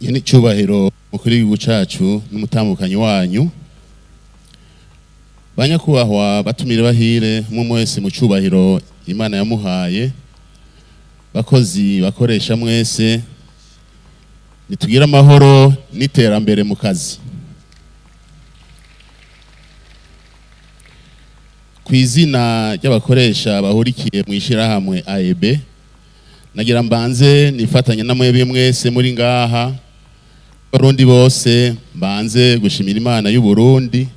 Nyene icubahiro mukuru w'igihugu cacu n'umutambukanyi wanyu, banyakubahwa batumire bahire, umwe wese mu cubahiro Imana yamuhaye, bakozi bakoresha mwese, nitugire amahoro n'iterambere mu kazi. Ku izina ry'abakoresha bahurikiye mu ishirahamwe AEB, nagira mbanze nifatanye na mwebwe mwese muri ngaha, Abarundi bose, mbanze gushimira Imana y'u Burundi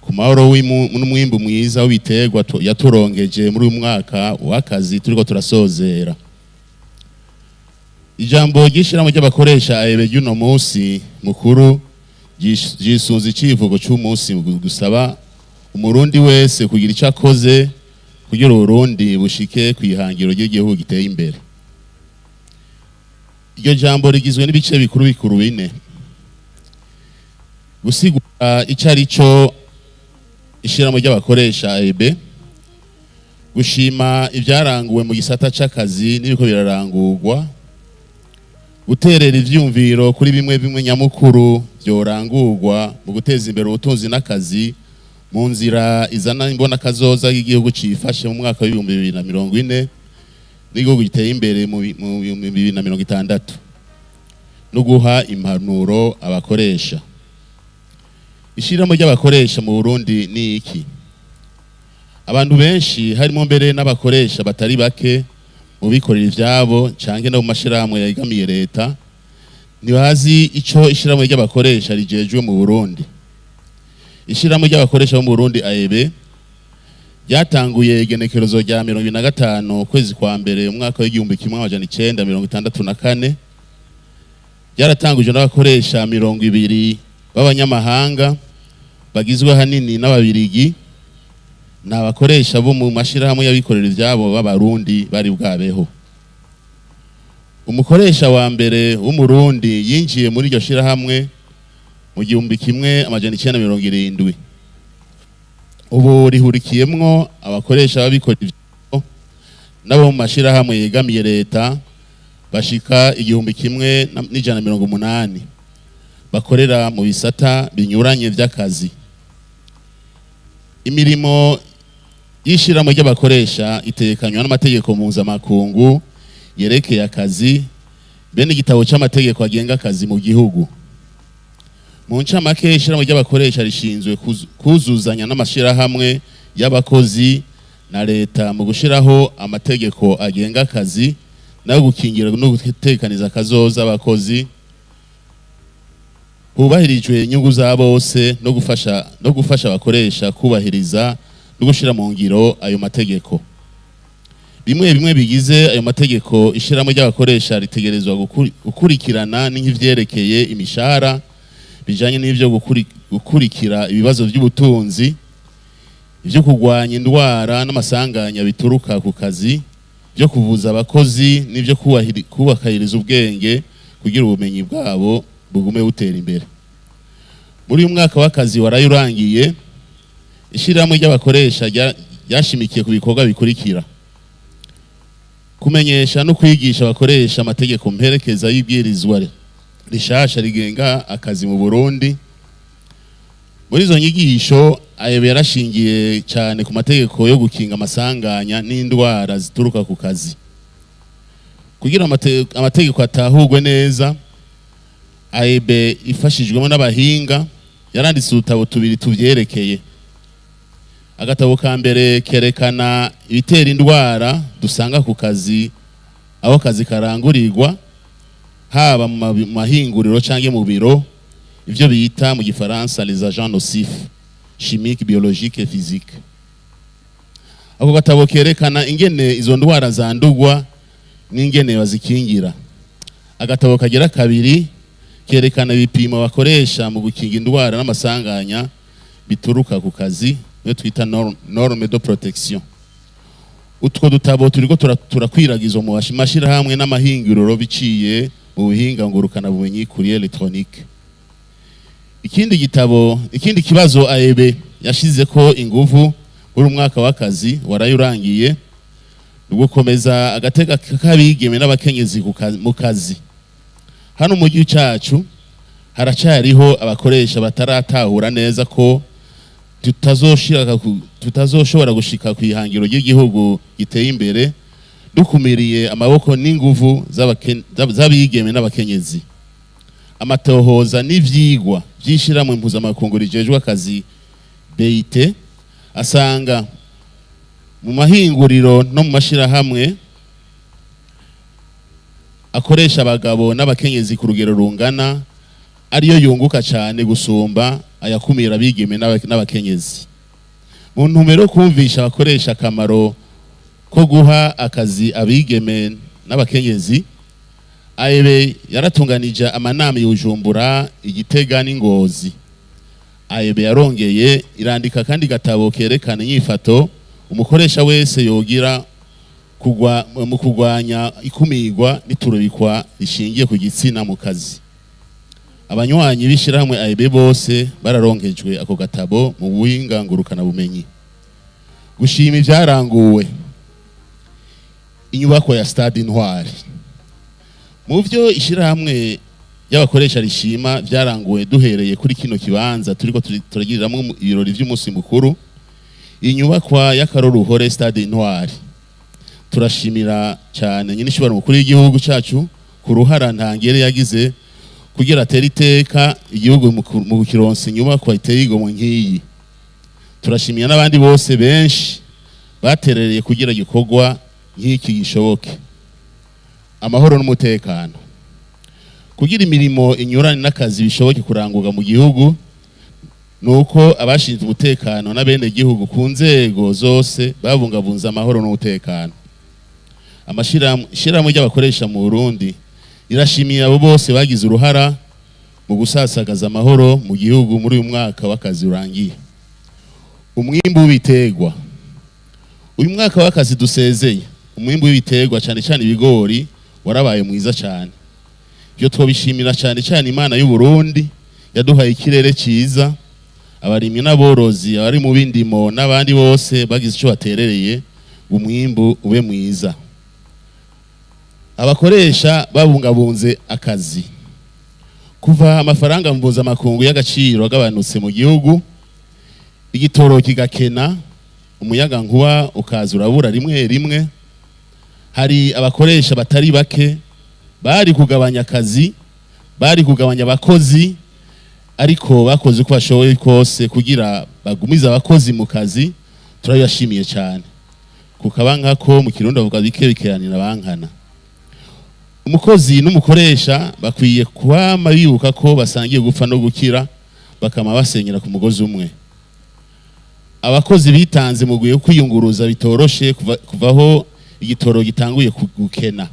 ku mahoro n'umwimbu mwiza w'ibiterwa yaturongeje muri uyu mwaka w'akazi turiko turasozera. Ijambo ry'ishirahamwe ry'abakoresha AEB ry'uno munsi mukuru ryisunze icivugo c'umunsi gusaba umurundi wese kugira ico akoze kugira Uburundi bushike kw'ihangiro ry'igihugu giteye imbere. Iryo jambo rigizwe n'ibice bikuru bikuru bine: gusigura ico ari cyo ishirahamwe ry'abakoresha AEB, gushima ibyaranguwe mu gisata c'akazi n'ibiko birarangurwa, guterera ivyumviro kuri bimwe bimwe nyamukuru vyorangurwa mu guteza imbere ubutunzi n'akazi mu nzira izana imbonakazoza y'igihugu cifashe mu mwaka w'2040 n'igihugu giteye imbere mu 2060, no guha impanuro abakoresha. Ishirahamwe ry'abakoresha mu Burundi ni iki? Abantu benshi, harimo mbere n'abakoresha batari bake mu bikorera ivyabo canke no mu mashirahamwe yegamiye leta, ntibazi ico ishirahamwe ry'abakoresha rijejwe mu Burundi. Ishirahamwe ry'abakoresha bo mu Burundi AEB ryatanguye igenekerezo rya 25 ukwezi kwa mbere umwaka w'1964. Ryaratangujwe n'abakoresha 20 b'abanyamahanga bagizwe hanini n'Ababirigi. Ni abakoresha bo mu mashirahamwe y'abikorera ivyabo b'Abarundi bari bwabeho. Umukoresha wa mbere w'Umurundi yinjiye muri iryo shirahamwe mu 1970. Ubu rihurikiyemwo abakoresha b'abikorera ivyabo n'abo mu mashirahamwe yegamiye leta bashika 1180 bakorera mu bisata binyuranye vy'akazi. Imirimo y'ishirahamwe ry'abakoresha itekanywa n'amategeko mpuzamakungu yerekeye akazi, bene igitabo c'amategeko agenga akazi mu gihugu. Mu ncamake, ishirahamwe ry'abakoresha rishinzwe kuzuzanya n'amashirahamwe y'abakozi na leta mu gushiraho amategeko agenga akazi nayo gukingira no gutekaniza akazoza abakozi, hubahirijwe inyungu za bose, no gufasha abakoresha kubahiriza no gushira mu ngiro ayo mategeko. Bimwe bimwe bigize ayo mategeko ishirahamwe ry'abakoresha ritegerezwa gukurikirana ni nk'ivyerekeye imishahara, bijanye n'ivyo gukurikira ibibazo by'ubutunzi, ivyo kurwanya indwara n'amasanganya bituruka ku kazi, byo kuvuza abakozi n'ivyo kubakahiriza ubwenge kugira ubumenyi bwabo bugume butera imbere. Muri uyu mwaka w'akazi waraye urangiye, ishirahamwe ry'abakoresha ryashimikiye ku bikorwa bikurikira: kumenyesha no kwigisha abakoresha amategeko mperekeza y'ibwirizwa rishasha rigenga akazi mu Burundi. Muri izo nyigisho, ayo yarashingiye cyane ku mategeko yo gukinga amasanganya n'indwara zituruka ku kazi. Kugira amategeko atahurwe neza, AEB ifashijwemo n'abahinga yaranditse udutabo tubiri tuvyerekeye. Agatabo ka mbere kerekana ibitera indwara dusanga ku kazi, aho akazi karangurirwa, haba mu mahinguriro canke mu biro, ivyo bita mu gifaransa les agents nocifs chimiques, biologiques et physiques. Ako gatabo kerekana ingene izo ndwara zandugwa n'ingene bazikingira. Agatabo kagira kabiri kerekana ibipimo bakoresha mu gukinga indwara n'amasanganya bituruka ku kazi, niyo twita norme de protection. Utwo dutabo turiko turakwiragizwa mu mashirahamwe n'amahinguriro biciye mu buhinga ngurukana bumenyi, courrier électronique. Ikindi gitabo, ikindi kibazo AEB yashizeko inguvu muri umwaka w'akazi waraye urangiye ni ugukomeza agateka k'abigeme n'abakenyezi mu kazi. Hano mu gihugu cyacu haracariho abakoresha bataratahura neza ko tutazoshobora gushika ku ihangiro ry'igihugu giteye imbere dukumiriye amaboko n'inguvu z'abigeme n'abakenyezi. Amatohoza n'ivyigwa vy'ishirahamwe mpuzamakungu rijejwe akazi BIT asanga mu mahinguriro no mu mashirahamwe akoresha abagabo n'abakenyezi ku rugero rungana ariyo yunguka cyane gusumba ayakumira abigeme n'abakenyezi. Mu ntumbero yo kumvisha abakoresha akamaro ko guha akazi abigeme n'abakenyezi, AEB yaratunganije amanama i Bujumbura, Igitega n'Ingozi. AEB yarongeye irandika kandi gatabo kerekana inyifato umukoresha wese yogira mu kurwanya ikumirwa n'iturubikwa rishingiye ku gitsina mu kazi. Abanywanyi b'ishirahamwe AEB bose bararonkejwe ako gatabo mu buhinga ngurukanabumenyi. Gushima ibyaranguwe: inyubako ya Stade Intwari. Mu byo ishirahamwe ry'abakoresha rishima byaranguwe, duhereye kuri kino kibanza turiko turagiriramwo ibirori vy'umunsi mukuru, inyubakwa y'akaroruhore Stade Intwari. Turashimira cyane nyine ishobora umukuru w'igihugu cyacu ku ruhara ntangere yagize kugira atere iteka igihugu mu kukironsa inyubakwa iteye igomwe nk'iyi. Turashimira n'abandi bose benshi baterereye kugira igikorwa nk'iki gishoboke. Amahoro n'umutekano: kugira imirimo inyuranye n'akazi bishoboke kurangurwa mu gihugu, nuko abashinzwe umutekano n'abenegihugu ku nzego zose babungabunze amahoro n'umutekano. Ishirahamwe ry'abakoresha mu Burundi rirashimiye abo bose bagize uruhara mu gusasagaza amahoro mu gihugu muri uyu mwaka w'akazi urangiye. Umwimbu w'ibiterwa: uyu mwaka w'akazi dusezeye, umwimbu w'ibiterwa, cyane cyane ibigori, warabaye mwiza cyane. Ibyo twabishimira cyane cyane Imana y'u Burundi yaduhaye ikirere cyiza, abarimyi n'aborozi, abari mu bindimo n'abandi bose bagize icyo baterereye ngo umwimbu ube mwiza. Abakoresha babungabunze akazi: kuva amafaranga mpuzamakungu y'agaciro agabanutse mu gihugu, igitoro kigakena, umuyaga nkuba ukaza urabura rimwe rimwe, hari abakoresha batari bake bari kugabanya akazi, bari kugabanya abakozi, ariko bakoze uko bashoboye kose kugira bagumize abakozi mu kazi. Turabibashimiye cyane. Kukaba nkako mu Kirundi bavuga bike bikeranira bankana. Umukozi n'umukoresha bakwiye kwama bibuka ko basangiye gupfa no gukira, bakama basenyera ku mugozi umwe. Abakozi bitanze mu gihe kwiyunguruza bitoroshe kuvaho igitoro gitanguye gukena.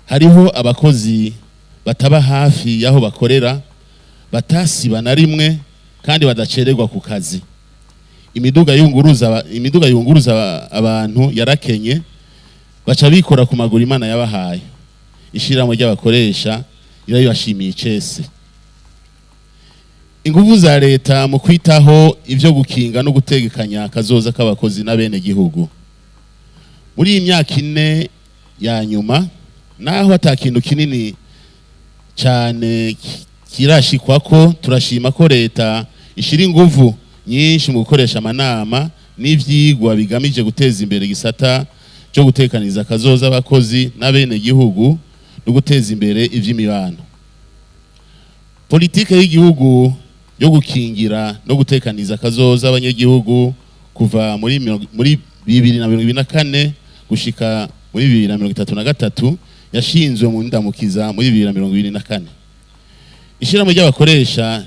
Hariho abakozi bataba hafi y'aho bakorera batasiba na rimwe kandi badacererwa ku kazi. Imiduga yunguruza abantu yarakenye, baca bikora ku maguru Imana yabahaye. Ishirahamwe ry'abakoresha irabibashimiye icese. Inguvu za leta mu kwitaho ivyo gukinga no gutegekanya akazoza k'abakozi n'abene gihugu: muri iyi myaka 4 ya nyuma, naho ata kintu kinini cyane kirashikwako, turashima ko leta ishira inguvu nyinshi mu gukoresha amanama n'ivyigwa bigamije guteza imbere igisata cyo gutekaniza akazoza abakozi n'abene gihugu no guteza imbere ivy'imibano. Politike y'igihugu yo gukingira no gutekaniza akazoza abanyagihugu kuva muri 2024 gushika muri 2033 yashinzwe mu ndamukiza muri 2024. Ishirahamwe ry'abakoresha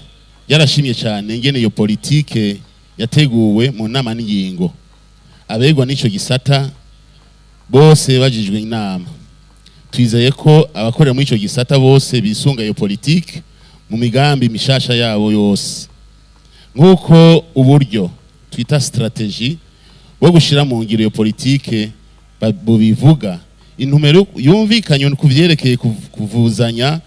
ryarashimye cyane ingene iyo politike yateguwe mu nama n'ingingo, abegwa n'ico gisata bose bajijwe inama. Twizeye ko abakorera muri ico gisata bose bisunga iyo politike mu migambi mishasha yabo yose, nk'uko uburyo twita stratégie bwo gushira mu ngiro iyo politike bubivuga. Intumero yumvikanye ku vyerekeye kuvuzanya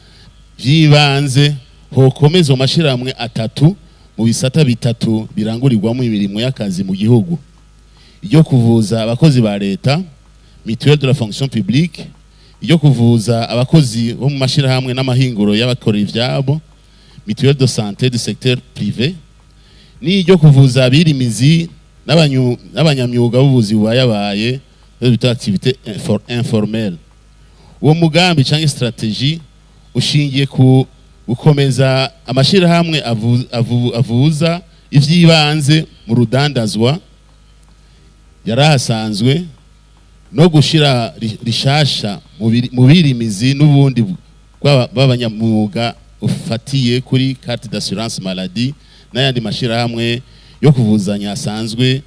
vy'ibanze hokomeza mu mashirahamwe atatu mu bisata bitatu birangurirwamo imirimo y'akazi mu gihugu: iryo kuvuza abakozi ba leta, mutuelle de la fonction publique. Iryo kuvuza abakozi bo mu mashirahamwe n'amahinguro y'abakora ivyabo, mutuelle de santé du secteur privé, n'iryo kuvuza abirimizi n'abanyamyuga b'ubuzi bubayabaye, bita activité informelle. Uwo mugambi canke stratégie ushingiye ku gukomeza amashirahamwe avuza ivy'ibanze mu rudandazwa yarahasanzwe no gushira rishasha mu birimizi n'ubundi bw'abanyamwuga ufatiye kuri carte d'assurance maladie n'ayandi mashirahamwe yo kuvuzanya asanzwe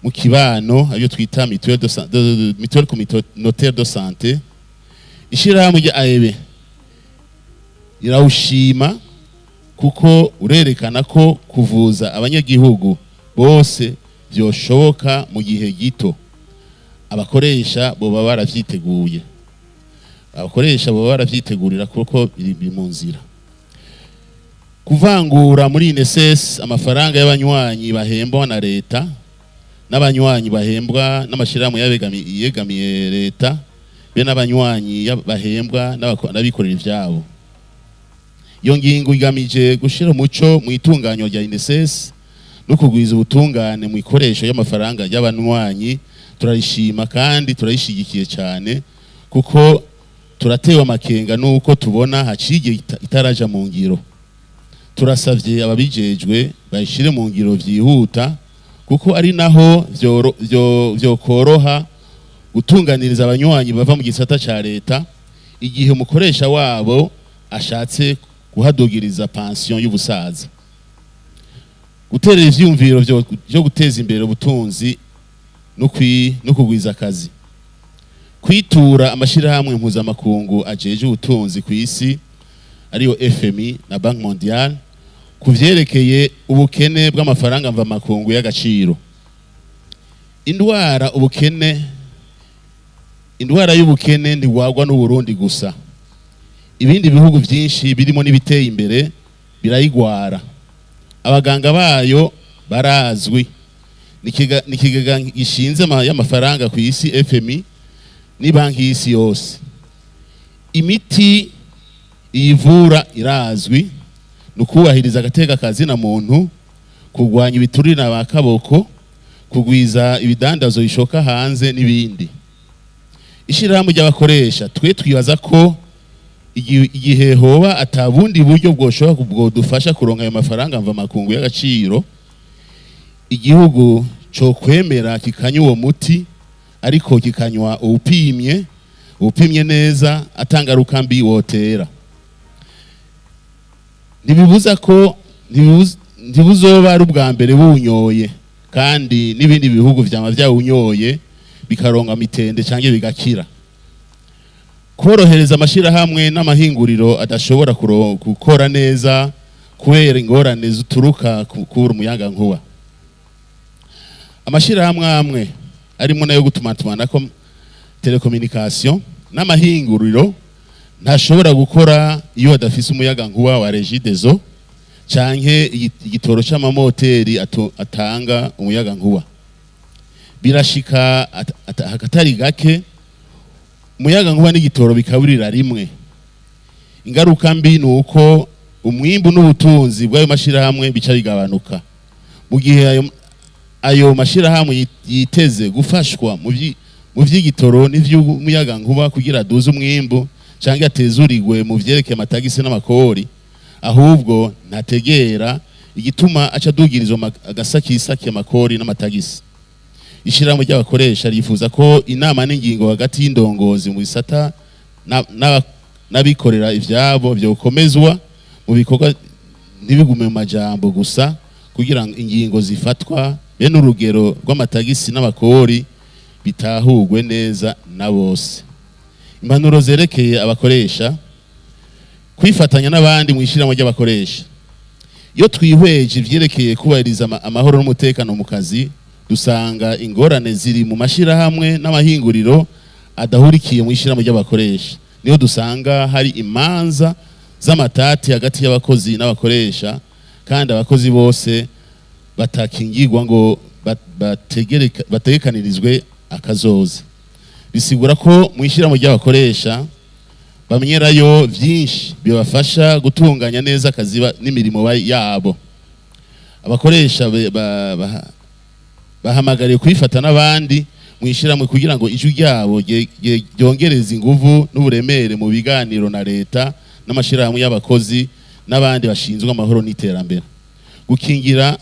mu kibano, ayo twita mutuelle communautaire de santé. Ishirahamwe rya AEB irawushima kuko urerekana ko kuvuza abanyagihugu bose vyoshoboka mu gihe gito, abakoresha boba baravyiteguye, abakoresha boba baravyitegurira kuko biri mu nzira. Kuvangura muri INSS amafaranga y'abanywanyi bahembwa na leta n'abanywanyi bahembwa n'amashirahamwe yegamiye leta, be n'abanywanyi bahembwa n'abikorera ivyabo. Iyo ngingo igamije gushira umuco mu itunganyo rya INSS no kugwiza ubutungane mu ikoresho y'amafaranga y'abanywanyi. Turayishima kandi turayishigikiye cyane, kuko turatewe amakenga nuko tubona haciye igihe itaraja mu ngiro. Turasavye ababijejwe bayishire mu ngiro vyihuta, kuko ari naho vyokoroha gutunganiriza abanywanyi bava mu gisata ca leta igihe umukoresha wabo ashatse kuhadugiriza pansiyo y'ubusaza. Guterera ivyiyumviro vyo guteza imbere ubutunzi no kugwiza akazi. Kwitura amashirahamwe mpuzamakungu ajeje ubutunzi ku isi, ariyo FMI na Banque Mondiale, ku vyerekeye ubukene bw'amafaranga mvamakungu y'agaciro. Indwara ubukene, indwara y'ubukene ntigwagwa n'Uburundi gusa. Ibindi bihugu vyinshi birimo n'ibiteye imbere birayigwara. Abaganga bayo barazwi. Ni ikigega gishinze y'amafaranga ku isi FMI ni banki y'isi yose. Imiti iyivura irazwi: ni ukubahiriza agateka kazina muntu, kurwanya ibiturire ba kaboko, kugwiza ibidandazo bishoka hanze n'ibindi. Ishirahamwe ry'abakoresha, twe twibaza ko igihe hoba atabundi buryo bwoshobora bwodufasha kuronka ayo mafaranga mva makungu y'agaciro, igihugu co kwemera kikanywa uwo muti, ariko kikanywa uwupimye, uwupimye neza, atangaruka mbi wotera. Ntibibuza ko ntibuzoba ari ubwa mbere bunyoye, kandi n'ibindi bihugu vyama vyawunyoye bikaronga mitende canke bigakira. Korohereza amashirahamwe n'amahinguriro adashobora gukora neza kubera ingorane zituruka kubura umuyagankuba. Amashirahamwe amwe arimo nayo gutumatumanako, télécommunication, n'amahinguriro ntashobora gukora iyo adafise umuyagankuba wa Regideso canke igitoro c'amamoteri atanga umuyagankuba. Birashika akatari gake umuyagankuba n'igitoro bikaburira rimwe. Ingaruka mbi ni uko umwimbu n'ubutunzi bw'ayo mashirahamwe bica bigabanuka, mu gihe ayo mashirahamwe yiteze gufashwa mu vy'igitoro n'ivy'umuyagankuba kugira aduze umwimbu canke atezurirwe mu vyerekeye amatagisi n'amakori. Ahubwo ntategera igituma aca adugirizwa agasakisaki amakori n'amatagisi. Ishirahamwe ry'abakoresha rifuza ko inama n'ingingo hagati y'indongozi mu bisata n'abikorera ivyabo vyokomezwa mu bikorwa, ntibigume mu majambo gusa, kugira ngo ingingo zifatwa bene urugero rw'amatagisi n'amakori bitahurwe neza na bose. Impanuro zerekeye abakoresha: kwifatanya n'abandi mu ishyirahamwe ry'abakoresha. Iyo twihweje ivyerekeye kubahiriza amahoro n'umutekano mu kazi, dusanga ingorane ziri mu mashirahamwe n'amahinguriro adahurikiye mu ishyirahamwe ry'abakoresha. Niho dusanga hari imanza z'amatati hagati y'abakozi n'abakoresha, kandi abakozi bose batakingirwa ngo bategekanirizwe akazoza. Bisigura ko mu ishyirahamwe ry'abakoresha bamenyerayo vyinshi bibafasha gutunganya neza akazi n'imirimo yabo. Abakoresha bahamagariwe kwifata n'abandi mu ishyirahamwe kugira ngo ijwi ryabo ryongereze inguvu n'uburemere mu biganiro na leta n'amashirahamwe y'abakozi n'abandi bashinzwe amahoro n'iterambere, gukingira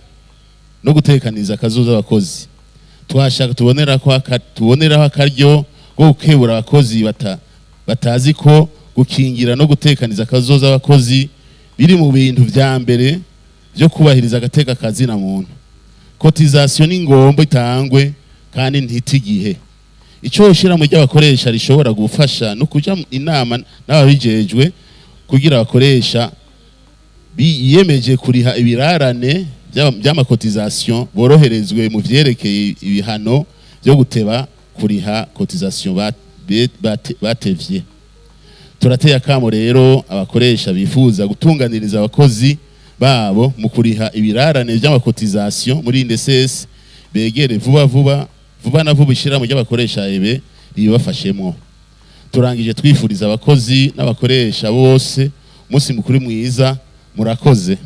no gutekaniza akazoza abakozi. Twashaka tuboneraho akaryo ko gukebura abakozi batazi ko gukingira no gutekaniza akazoza abakozi biri mu bintu vya mbere vyo kubahiriza agateka kazina muntu. Cotisation ni ngombwa itangwe kandi ntite igihe. Ico ishirahamwe ry'abakoresha rishobora gufasha no kuja inama n'ababijejwe kugira abakoresha biyemeje kuriha ibirarane vy'ama cotisations boroherezwe mu vyerekeye ibihano vyo guteba kuriha cotisation batevye. Turateye akamo rero abakoresha bifuza gutunganiriza abakozi babo mu kuriha ibirarane vy'ama cotisations muri INSS, begere vuba vuba, vuba na vuba, ishirahamwe ry'abakoresha AEB ribafashemwo. Turangije twifuriza abakozi n'abakoresha bose umunsi mukuru mwiza. Murakoze.